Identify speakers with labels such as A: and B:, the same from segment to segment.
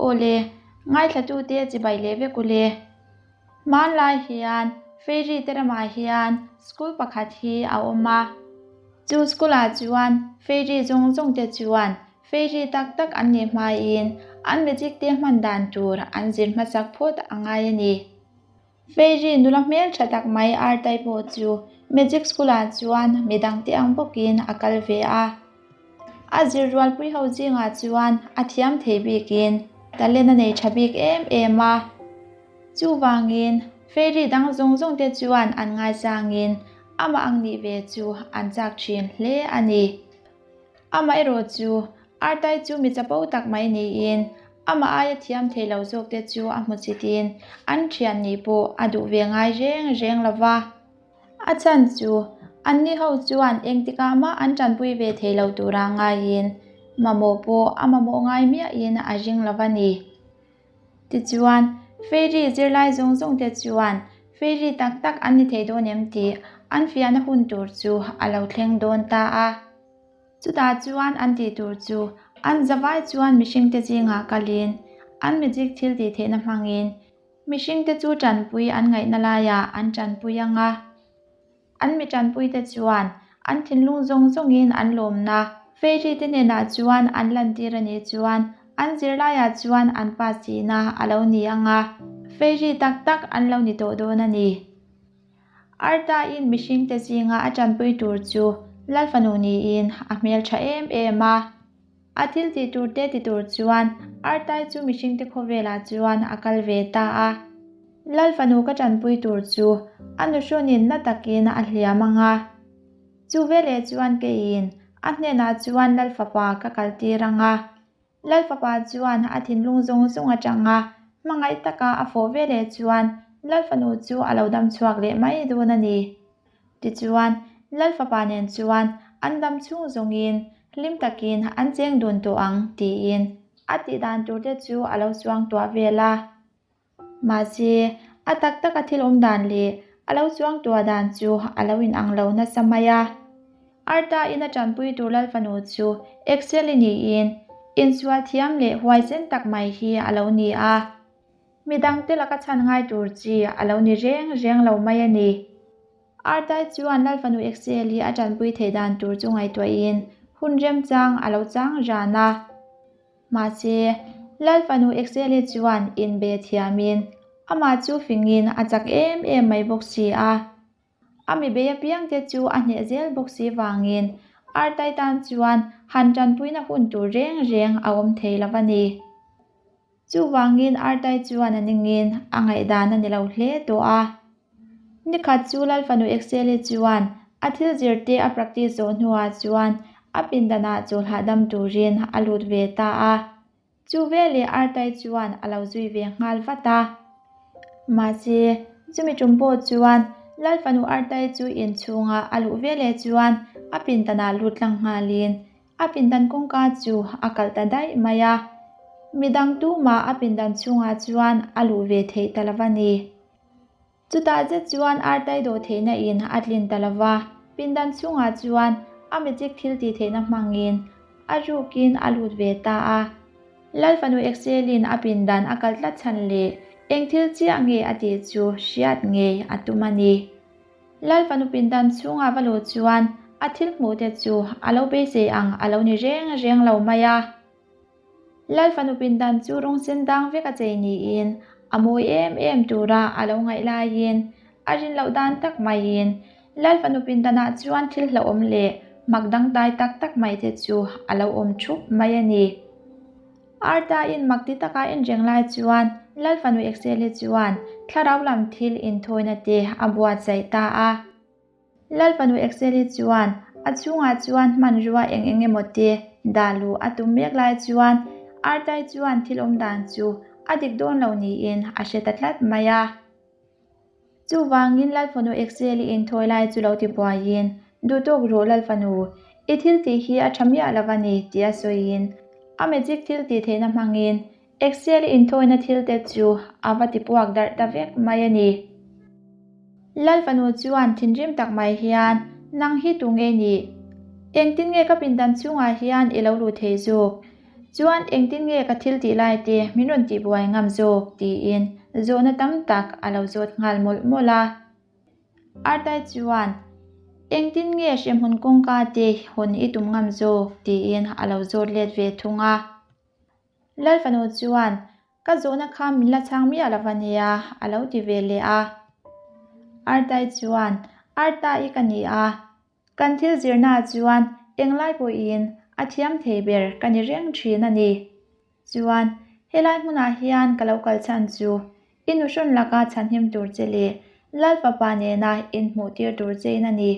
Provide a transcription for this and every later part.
A: Aw le, ngaithlatute chibai leh vek u le. Hmanlai hian Fairy te ramah hian school pakhat hi a awm a. Chu school ah chuan Fairy zawng zawng te chuan Fairy tak tak an nih hmain an magic te hman dan tur an zir hmasak phawt a ngai a ni. Fairy nula hmel tha tak mai Artai pawh chu magic school ah chuan midang te ang bawkin a kal ve a. A zir rualpui ho zingah chuan a thiam thei bikin talent a nei tha bik em em a. Chuvangin fairy dang zawng zawng te chuan an ngaisangin amah ang nih ve chu an chak thin hle a ni. Amaherawh chu Artai chu mi chapo tak mai niin amah aia thiam thei lo zawk te chu a hmu chitin an thian nih pawh a duh ve ngai reng reng lo va. A chhan chu, anni ho chuan engtikah mah an tanpui ve thei lo tura ngaiin mamawh pawh a mamawh ngai miahin a ring lo va ni. Tichuan, Fairy zirlai zawng zawng te chuan Fairy tak tak an ni thei dawn em tih an fiahna hun tur chu a lo thleng dawn ta a. Chutah chuan an tih tur chu an zavai chuan mihringte zingah kalin an magic thil tih theihna hmangin Mihringte chu tanpui an ngaihna laiah an tanpui ang a, an mi tanpuite chuan an thinlung zawng zawngin an lawmna Fairy-te hnenah chuan an lantir a nih chuan an zirlaiah chuan an pass tihna a lo ni ang a, Fairy tak tak an lo ni tawh dawn a ni. Arta-in mihringte zinga a tanpui tur chu Lalfanu niin a hmeltha em em a. A thil tih tur te ti tur chuan Artai chu mihringte khawvelah chuan a kal ve ta a. Lal fanu ka tanpui tur chu a nuhrawnin na takin a hliam ang a. Chu veleh chuan keiin a hnenah chuan Lal fapa ka kaltir ang a. Lal fapa chuan a thinlung zawng zawng atanga hmangaih taka a fawh veleh chuan Lal fanu chu a lo dam chhuak leh mai dawn a ni. Tichuan, Lal fapa nen chuan an dam chhung zawngin hlim takin an cheng dun tawh ang tiin a tih dan tur te chu a lo chuang tuah vel a. Mahse, a tak taka thil awm dan leh a lo chuang tuah dan chu a lo inang lo nasa mai a. Arta in a tanpui tur Lal fanu chu Excel-i niin insual thiam leh huaisen tak mai hi a lo ni a. Midangte laka chhan ngai tur chi a lo ni reng reng lo mai a ni. Artai chuan Lalfanu Excel hi a tanpui theih dan tur chu ngaihtuahin hun remchang a lo chang ran a. Mahse, Lalfanu Excel hi chuan inbe thiamin amah chu fingin a chak em em mai bawk si a. A mi bei apiangte chu a hneh zel bawk si vangin Artai tan chuan han tanpuina hun tur reng reng a awm thei lo a ni. Chuvangin Artai chuan a ningin a ngaihdan a ni lo hle tawh a. Nikhat chu Lalfanu Excel-i chuan a thil zirte a practice zawh hnuah chuan a pindanah chawl hahdam turin a lut ve ta a. Chu veleh Artai chuan a lo zui ve nghal vat a. Mahse, chumi tum pawh chuan Lalfanu Artai chu inchhungah a luh veleh chuan a pindanah lut tlang nghalin A pindan kawngka chu a kalh ta daih mai a, midang tumah a pindan chhungah chuan a luh ve theih ta lo a ni. Chutah zet chuan Artai dawh theihna in a tlin ta lo va, pindan chhungah chuan a magic thil tih theihna hmangin a rukin a lut ve ta a. Lal fanu Excelin a pindan a kal tlat chhan leh eng thil chiah nge a tih chu hriat ngei a tum a ni. Lal fanu pindan chhunga va luh chuan a thil hmuh te chu a lo beisei ang a lo ni reng reng lo mai a. Lal fanu pindan chu rawng sen dang vek a chei niin a mawi em em tura a lo ngaih laiin a rin loh dan tak maiin Lal fanu pindanah chuan thil hlauhawm leh mak dangdai tak tak mai te chu a lo awm thup mai a ni. Arta-in mak ti taka en reng lai chuan Lal fanu Excel-i chuan thlarau lam thil inthawina te a buatsaih ta a. Lal fanu Excel-i chuan a chhungah chuan hmanrua eng eng emaw te dah luh a tum mek lai chuan Arta-i chuan thil awm dan chu a dik dawn lo niin a hre ta tlat mai a. Chuvangin Lalfanu Excel-i inthawi lai chu lo ti buaiin, Duhtawk rawh Lalfanu, i thil tih hi a tha miah lo a ni, tia sawiin a magic thil tih theihna hmangin Excel-i inthawina thil te chu a va ti puak darh ta vek mai a ni. Lalfanu chuan thinrim tak mai hian, Nang hi tu nge nih? Engtin nge ka pindan chhungah hian i lo luh thei zawk? Chuan engtin nge ka thil tih lai te min rawn tihbuai ngam zawk tiin zawhna tam tak a lo zawt nghal mawlh mawlh a. Artai chuan, Engtin nge hremhmun kawngka te hawn i tum ngam zawk tiin a lo zawt let ve thung a. Lalfanu chuan, Ka zawhna kha min la chhang miah lo va nia, a lo ti ve leh a. Artai chuan, Arta i ka ni a, kan thil zirnaah chuan englai pawhin a thiam thei ber ka ni reng thin a ni. Chuan, helai hmunah hian ka lo kal chhan chu i nuhrawn laka chhanhim tur che leh Lal fapa nena inhmuh tir tur chein a ni.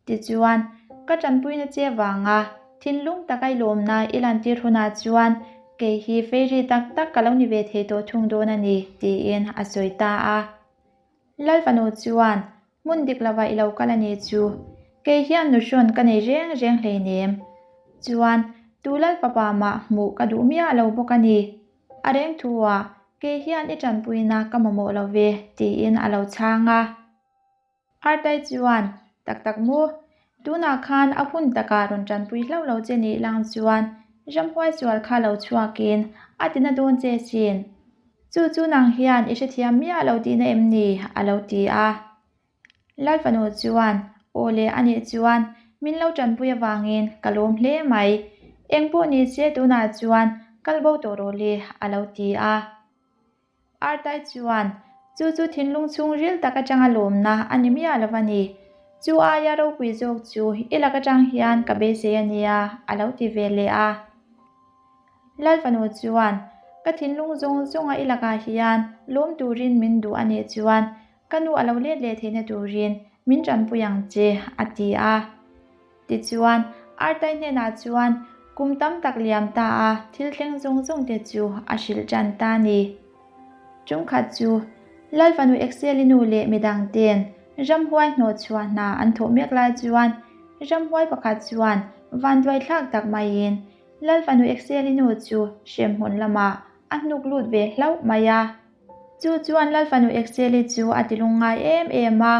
A: Tichuan, ka tanpuina che vanga thinlung taka i lawmna i lantir hunah chuan kei hi fairy tak tak ka lo ni ve thei tawh thung dawn a ni, tiin a sawi ta a. Lalfanu chuan, Hmun dik lova i lo kal a ni chu, kei hian nuhrawn ka nei reng reng hleinem. Chuan, tu Lalfapa mah hmuh ka duh miah lo bawk a ni. A reng thu-ah, kei hian i tanpuina ka mamawh lo ve, tiin a lo chhang a. Artai chuan, Tak tak maw? Tunah khan a hun takah rawn tanpui hlauh lo che nih lang chuan ramhuai sual kha lo chhuakin a tina dawn che sin. Chu chu nang hian i hrethiam miah lo tihna em ni? a lo ti a. Lalfanu chuan, Aw le a nih chuan min lo tanpui avangin ka lawm hle mai. Engpawh ni se tunah chuan kal bo tawh rawh le a lo ti a. Artai chuan, Chu chu thinlung chhungril tak atanga lawmna a ni miah lo a ni. Chu aia ropui zawk chu i lak atang hian ka beisei a nia, a lo ti ve leh a. Lalfanu chuan, Ka thinlung zawng zawnga i lakah hian lawm turin min duh a nih chuan ka nu a lo let leh theihna turin min tanpui ang che, a ti a. Tichuan, Artai hnenah chuan kum tam tak liam ta a thil thleng zawng zawng te chu a hrilh tan ta a ni. Ṭumkhat chu Lal fanu Ekseli nu leh midang ten ramhuai hnawh chhuah hna an thawh mek lai chuan ramhuai pakhat chuan vanduai thlak tak maiin Lal fanu Ekseli nu chu hremhmun lamah a hnuk lut ve hlauh mai a. Chu chuan Lal fanu Ekseli chu a ti lungngai em em a.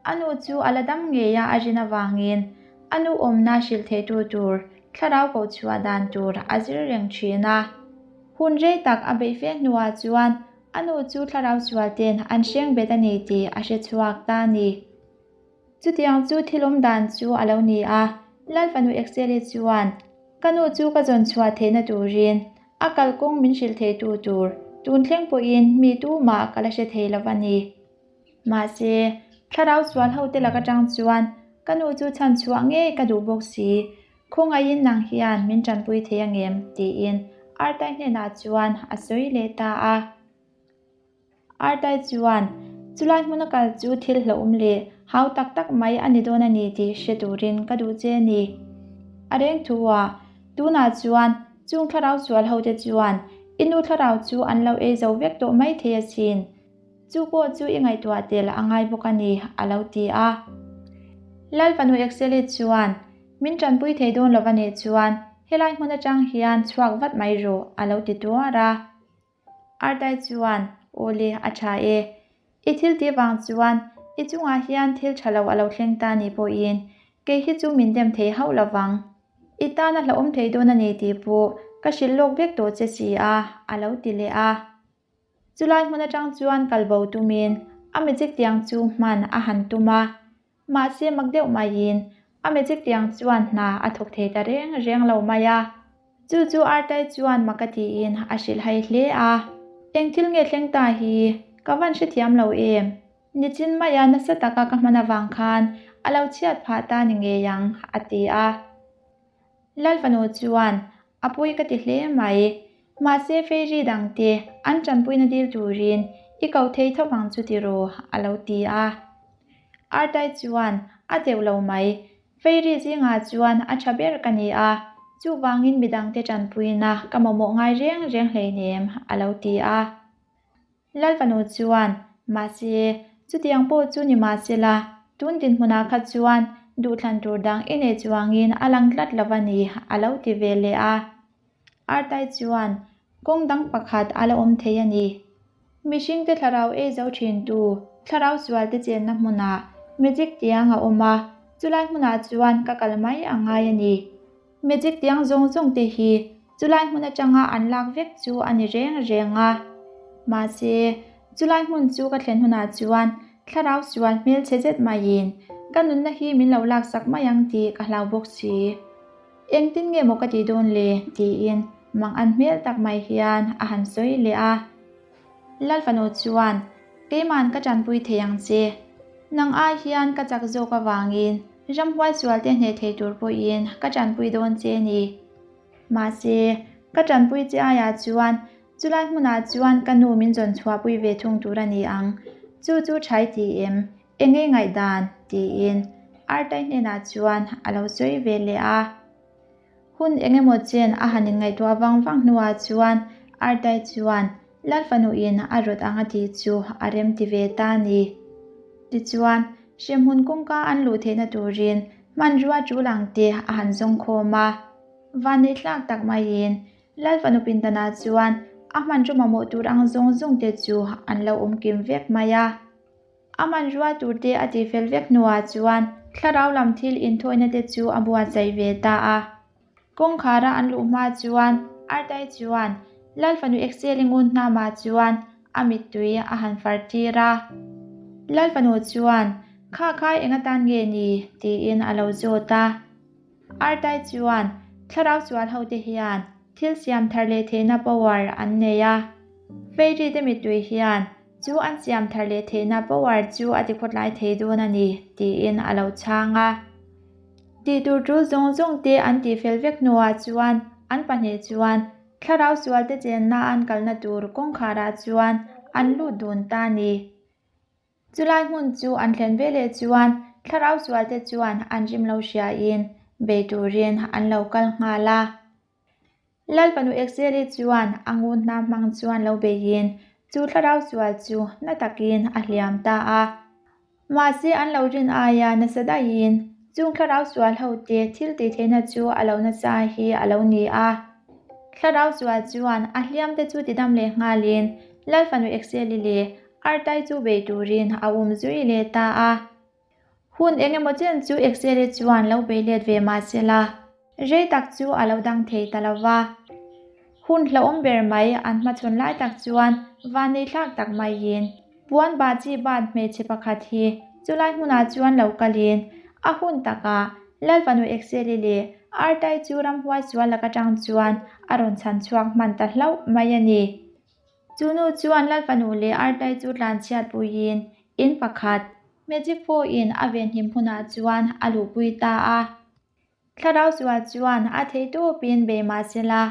A: A nu chu a la dam ngei a a rin avangin a nu awmna hrilh theitu tur thlarau koh chhuah dan tur a zir reng thin a. Hun rei tak a beih fe hnuah chuan a nu chu thlarau sual ten an hreng bet a ni tih a hre chhuak ta a ni. Chutiang chu thil awm dan chu a lo ni a, Lal fanu Ekseli chuan ka nu chu ka zawn chhuah theihna turin a kalkawng min hrilh theitu tur tun thleng pawhin mi tumah ka la hre thei lo a ni. Mahse, thlarau sual hote lak atang chuan ka nu chu chhan chhuah ngei ka duh bawk si, khawngaihin nang hian min tanpui thei angem? tiin Artai hnenah chuan a sawi leh ta a. Artai chuan, Chulai hmuna kal chu thil hlauhawm leh hau tak tak mai a ni dawn a ni tih hre turin ka duh che a ni. A reng thu a, tunah chuan chung thlarau sual hote chuan i nu thlarau chu an lo ei zo vek tawh mai thei asin. Chu pawh chu i ngaihtuah tel a ngai bawk a ni, a lo ti a. Lal fanu Ekseli chuan, Min tanpui thei dawn lo va nih chuan helai hmun atang hian chhuak vat mai rawh, a lo ti tuar a. Artai chuan, Aw le, a tha e. I thil tih vang chuan i chungah hian thil tha lo a lo thleng ta ni pawhin kei hi chu min dem thei hauh lo vang. I tan a hlauhawm thei dawn a ni tih pawh ka hrilh lawk vek tawh che si a, a lo ti leh a. Chulai hmun atang chuan kal bo tumin a magic tiang chu hman a han tum a, mahse mak deuh maiin a magic tiang chuan hna a thawk thei ta reng reng lo mai a. Chu chu Artai chuan mak a tiin a hrilh hai hle a, Eng thil nge thleng ta hi ka van hrethiam lo em? Nichin maia nasa taka ka hman avang khan a lo chhiat phah ta ni ngei ang, a ti a. Lalfanu chuan, A pawi ka ti hle mai. Mahse fairy dangte an tanpuina dil turin i ko thei tho vang chu tiraw, a lo ti a. Artai chuan, A deuh lo mai. Fairy zingah chuan a tha ber ka ni a, chuvangin midangte tanpuina ka mamawh ngai reng reng hleinem, a lo ti a. Lalfanu chuan, Mahse, chutiang pawh chu ni mahsela, tun dinhmunah kha chuan duhthlan tur dang i nei chuangin a lang tlat lo a ni, a lo ti ve leh a. Artai chuan, Kawng dang pakhat a la awm thei a ni. Mihringte thlarau ei zo thintu, thlarau sualte chenna hmunah magic tiang a awm a, chulai hmunah chuan ka kal mai a ngai a ni. Magic tiang zawng zawng te hi. Chulai hmun atanga an lak vek chu a ni reng reng a. Mahse, chulai hmun chu ka thlen hunah chuan thlarau sual hmelchhe zet maiin ka nunna hi min lo laksak mai ang tih ka hlau bawk si. Engtin nge maw ka tih dawn le? tiin mang an hmel tak mai hian a han sawi leh a. Lalfanu chuan, Keima'n ka tanpui thei ang che. Nang ai hian ka chak zawk avangin ramhuai sualte hneh thei tur pawhin ka tanpui dawn che ni. Mahse, ka tanpui che aiah chuan chulai hmunah chuan ka nu min zawn chhuahpui ve thung tur a ni ang. Chu chu thai ti em? Enge ngaihdan? tiin Artai hnenah chuan a lo sawi ve leh a. Hun eng emaw chen a han inngaihtuah vang vang hnuah chuan Artai chuan Lal fanuin a rawt ang a tih chu a rem ti ve ta a ni. Tichuan, hremhmun kawngka an luh theihna turin hmanrua tul ang te a han zawng khawm a. Vanneih tlak tak maiin Lal fanu pindanah chuan a hmanraw mamawh tur ang zawng zawng te chu an lo awm kim vek mai a. A hmanrua tur te a tihfel vek hnuah chuan thlarau lam thil inthawina te chu a buatsaih ve ta a. Kawngkhara an luh hma chuan Artai chuan Lal fanu Excel-i ngun hnamah chuan a mittui a han far tir a. Lal fanu chuan, Kha khai eng atan nge ni? tiin a lo zawt a. Artai chuan, Thlarau sual hote hian thil siam thar leh theihna power an nei a. Fairy te mittui hian Chu an siam thar leh theihna power chu a tikhawtlai thei dawn a ni, tiin a lo chhang a. Tihtur tul zawng zawng te an tihfel vek hnuah chuan an pahnih chuan thlarau sualte chenna an kalna tur kawngkharah chuan an lut dun ta a ni. Chulai hmun chu an thlen veleh chuan thlarau sualte chuan an rim lo hriain bei turin an lo kal nghal a. Lalfanu Exeli chuan a ngun hna hmang chuan lo beiin chu thlarau sual chu na takin a hliam ta a. Mahse an lo rin aia nasa daihin chung thlarau sual hote thil tih theihna chu a lo nasa hi a lo ni a. Thlarau sual chuan a hliamte chu tidam leh nghalin Lalfanu Exeli leh Artai chu bei turin a um zui leh ta a. Hun eng emaw chen chu Excel-i chuan lo bei let ve mah se la, rei tak chu a lo dang thei ta lo va. Hun hlauhawm ber mai an hmachhawn lai tak chuan vannei thlak tak maiin puan bah chi bat hmeichhe pakhat hi chulai hmunah chuan lo kalin a hun takah Lalfanu Excel-i leh Artai chu ramhuai sual lak atang chuan a rawn chhan chhuak hman ta hlauh mai a ni. Chu nu chuan Lalfanu leh Artai chu tlanchhiat puiin in pakhat, Magic Four-in a venhim hunah chuan a luhpui ta a. Thlarau sual chuan a theihtawpin bei mah se la,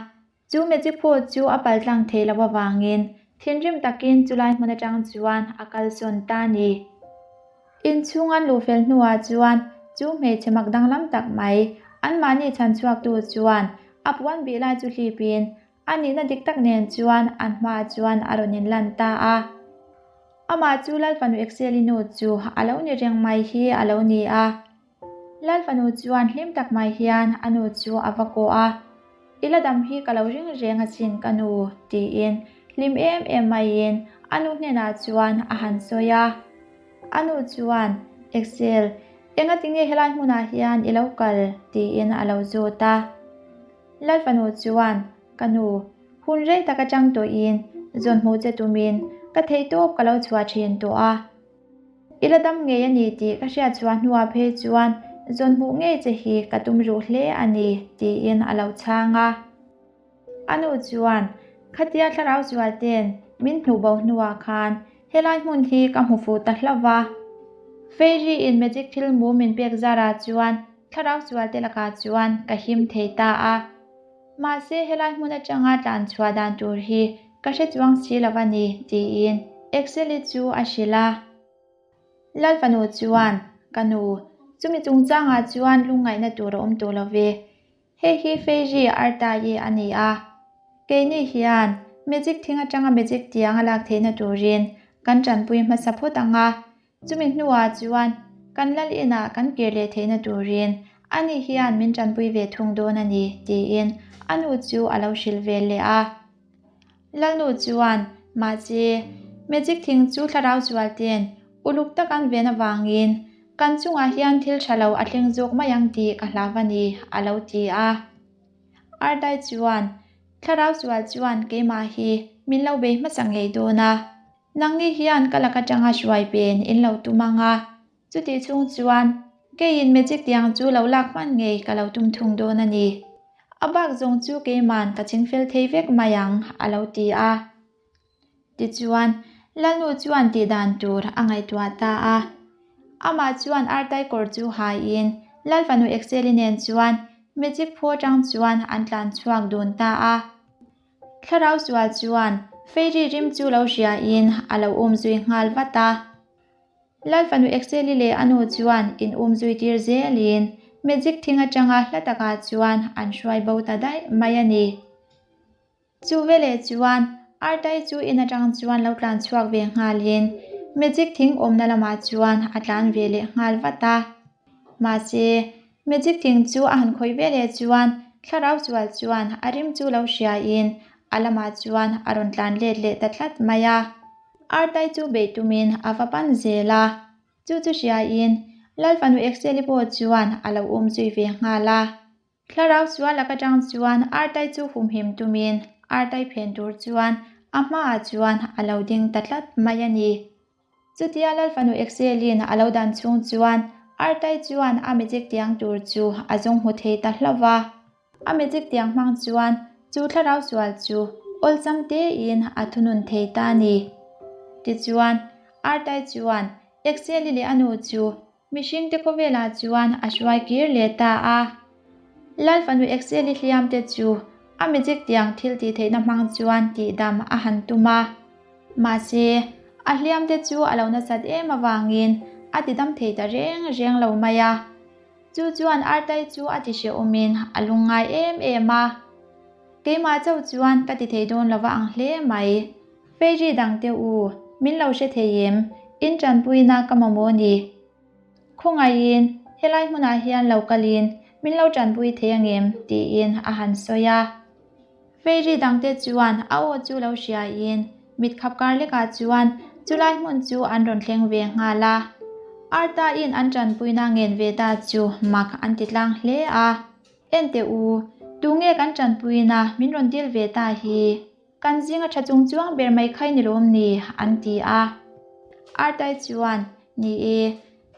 A: chu Magic Four chu a paltlang thei lo avangin thinrim takin chulai hmun atang chuan a kalsawn ta a ni. Inchhung an luh fel hnuah chuan chu hmeichhe mak danglam tak mai anmahni chhanchhuaktu chuan a puan bih lai chu hlipin A nihna dik tak nen chuan an hmaah chuan a rawn inlan ta a. Amah chu Lalfanu Excel-i nu chu a lo ni reng mai hi a lo ni a. Lalfanu chuan hlim tak mai hian a nu chu a va kawh a, I la dam hi ka lo ring reng asin ka nu, tiin hlim em em maiin a nu hnenah chuan a han sawi a. A nu chuan, Excel, engatinge helai hmunah hian i lo kal? tiin a lo zawt a. Lalfanu chuan, Ka nu, hun rei tak atang tawhin zawn hmuh che tumin ka theihtawp ka lo chhuah thin tawh a. I la dam ngei a ni tih ka hriat chhuah hnuah phei chuan zawn hmuh ngei che hi ka tum ruh hle a ni, tiin a lo chhang a. A nu chuan, Khatia thlarau zual ten min hnuh bo hnuah khan helai hmun hi ka hmu fuh ta hlauh va. Fairy in magic thil mu min pek zarah chuan Thlarau sualte lakah chuan ka him thei ta a. Mahse helai hmun atanga tlan chhuah dan tur hi ka hre chuang si lo a ni, tiin Excel-i chu a hrilh a. Lalfanu chuan, Ka nu, chumi chungchangah chuan lungngaihna tur a awm tawh lo ve. Hei hi Fairy Artai-i a ni a. Keini hian magic thing atanga magic tiang a lak theihna turin kan tanpui hmasa phawt ang a. Chumi hnuah chuan kan lal inah kan kir leh theihna turin ani hian min tanpui ve thung dawn a ni, tiin a nu chu a lo hrilh ve leh a. Lalnu chuan, Mahse, magic thing chu thlarau zual ten uluk tak an ven avangin kan chungah hian thil tha lo a thleng zawk mai ang tih ka hlau a ni, a lo ti a. Ardai chuan. Thlarau sual chuan keimah hi min lo bei hmasa ngei dawn a, nangni hian ka lak atanga hruai pen in lo tum ang a, chutih chhung chuan keiin magic tiang chu lo lak hman ngei ka lo tum thung dawn a ni. A bak zawng chu keiman ka chingfel thei vek mai ang, a lo ti a. Tichuan, Lalnu chuan tih dan tur a ngaihtuah ta a. Amah chuan artai kawr chu haiin Lalfanu Excel-i nen chuan magic phaw atang chuan an tlan chhuak dun ta a. Thlarau sual chuan Fairy rim chu lo hriain a lo um zui nghal vat a. Lalfanu Excel-i leh a nu chuan in um zui tir zelin magic thing atanga hla takah chuan an hruai bo ta daih mai a ni. Chu veleh chuan Artai chu in atang chuan lo tlan chhuak ve nghalin Magic thing awmna lamah chuan a tlan ve leh nghal vat a. Mahse, Magic thing chu a han khawih veleh chuan thlarau sual chuan a rim chu lo hriain a lamah chuan a rawn tlan let leh ta tlat mai a. Artai chu beih tumin a va pan zel a. Chu chu hriain Lalfanu Excel-i pawh chuan a lo um zui ve nghal a. Thlarau sual lak atang chuan Artai chu humhim tumin Artai phen tur chuan a hmaah chuan a lo ding ta tlat mai a ni. Chutia Lalfanu Excelin a lo dan chhung chuan Artai chuan a magic tiang tur chu a zawng hmu thei ta hlauh va. A magic tiang hmang chuan chu thlarau sual chu awlsam tein a thunun thei ta a ni. Tichuan, Artai chuan Excel-i leh a nu chu Mihringte khawvelah chuan a hruai kir leh ta a. Lal fanu Excel-i hliamte chu a magic tiang thil tih theihna hmang chuan tihdam a han tum a. Mahse, a hliamte chu a lo nasat em avangin a tidam thei ta reng reng lo mai a. Chu chuan Artai chu a ti hrehawmin a lungngai em em a. Keimah chauh chuan ka ti thei dawn lova ang hle mai. Fairy dangte u, min lo hre thei em? In tanpuina ka mamawh ni. Khawngaihin, helai hmunah hian lo kalin min lo tanpui thei angem? tiin a han sawi a. Fairy dangte chuan a aw chu lo hriain mit khap kar lekah chuan chulai hmun chu an rawn thleng ve nghal a. Arta-in an tanpuina ngen ve ta chu mak an ti tlang hle a. Enteh u, tunge kan tanpuina min rawn dil ve ta hi? Kan zinga tha chung chuang ber mai khai ni lawm ni? an ti a. Artai chuan, Ni e,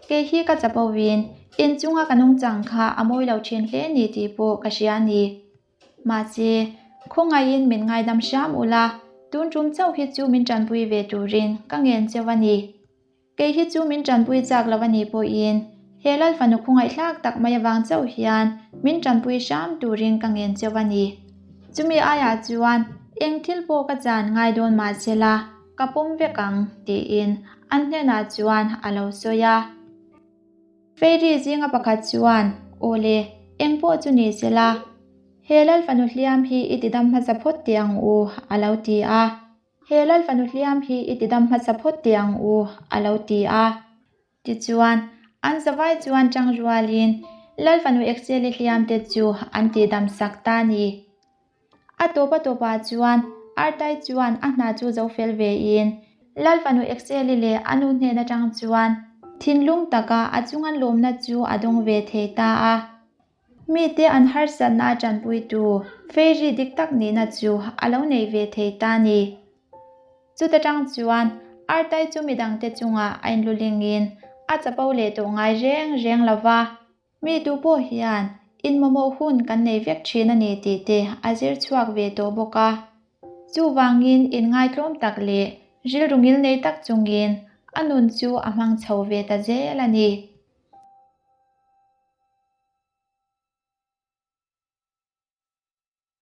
A: kei hi ka chapo vin, inchunga ka nungchang kha a mawi lo thin hle ni tih pawh ka hria a ni. Mahse, khawngaihin min ngaidam hram ula, tun tum chauh hi chu min tanpui ve turin ka ngen cheu a ni. Kei hi chu min tanpui chak lo a nih pawhin he Lal fanu khawngaihthlak tak mai avang chauh hian min tanpui hram turin ka ngen cheu a ni. Chumi aiah chuan eng thil pawh ka chan ngai dawn mah se la, ka pawm vek ang, tiin an hnenah chuan a lo sawi a. Fairy zinga pakhat chuan, Aw le, eng pawh chu ni se la, he Lal fanu hliam hi i tidam hmasa phawt teh ang u, a lo ti a. He Lal fanu hliam hi i tidam hmasa phawt teh ang u, a lo ti a. Tichuan, an zavai chuan tang rualin Lal fanu Excel-i hliamte chu an tihdam sak ta a ni. A tawp a tawpah chuan Artai chuan a hna chu zo fel vein Lal fanu Excel-i leh a nu hnen atang chuan thinlung taka a chunga lawmna chu a dawng ve thei ta a. Mite an harsatna a tanpuitu fairy dik tak nihna chu a lo nei ve thei ta ni. Chuta tang chuan Artai chu midangte chungah a inlulingin a chapo leh tawh ngai reng reng lo va. Mi tu pawh hian inmawmawh hun kan nei vek thin a ni tih te a zir chhuak ve tawh bawk a. Chuvangin inngaitlawm tak leh rilru ngilnei tak chungin a nun chu a hmang chho ve ta zel a ni.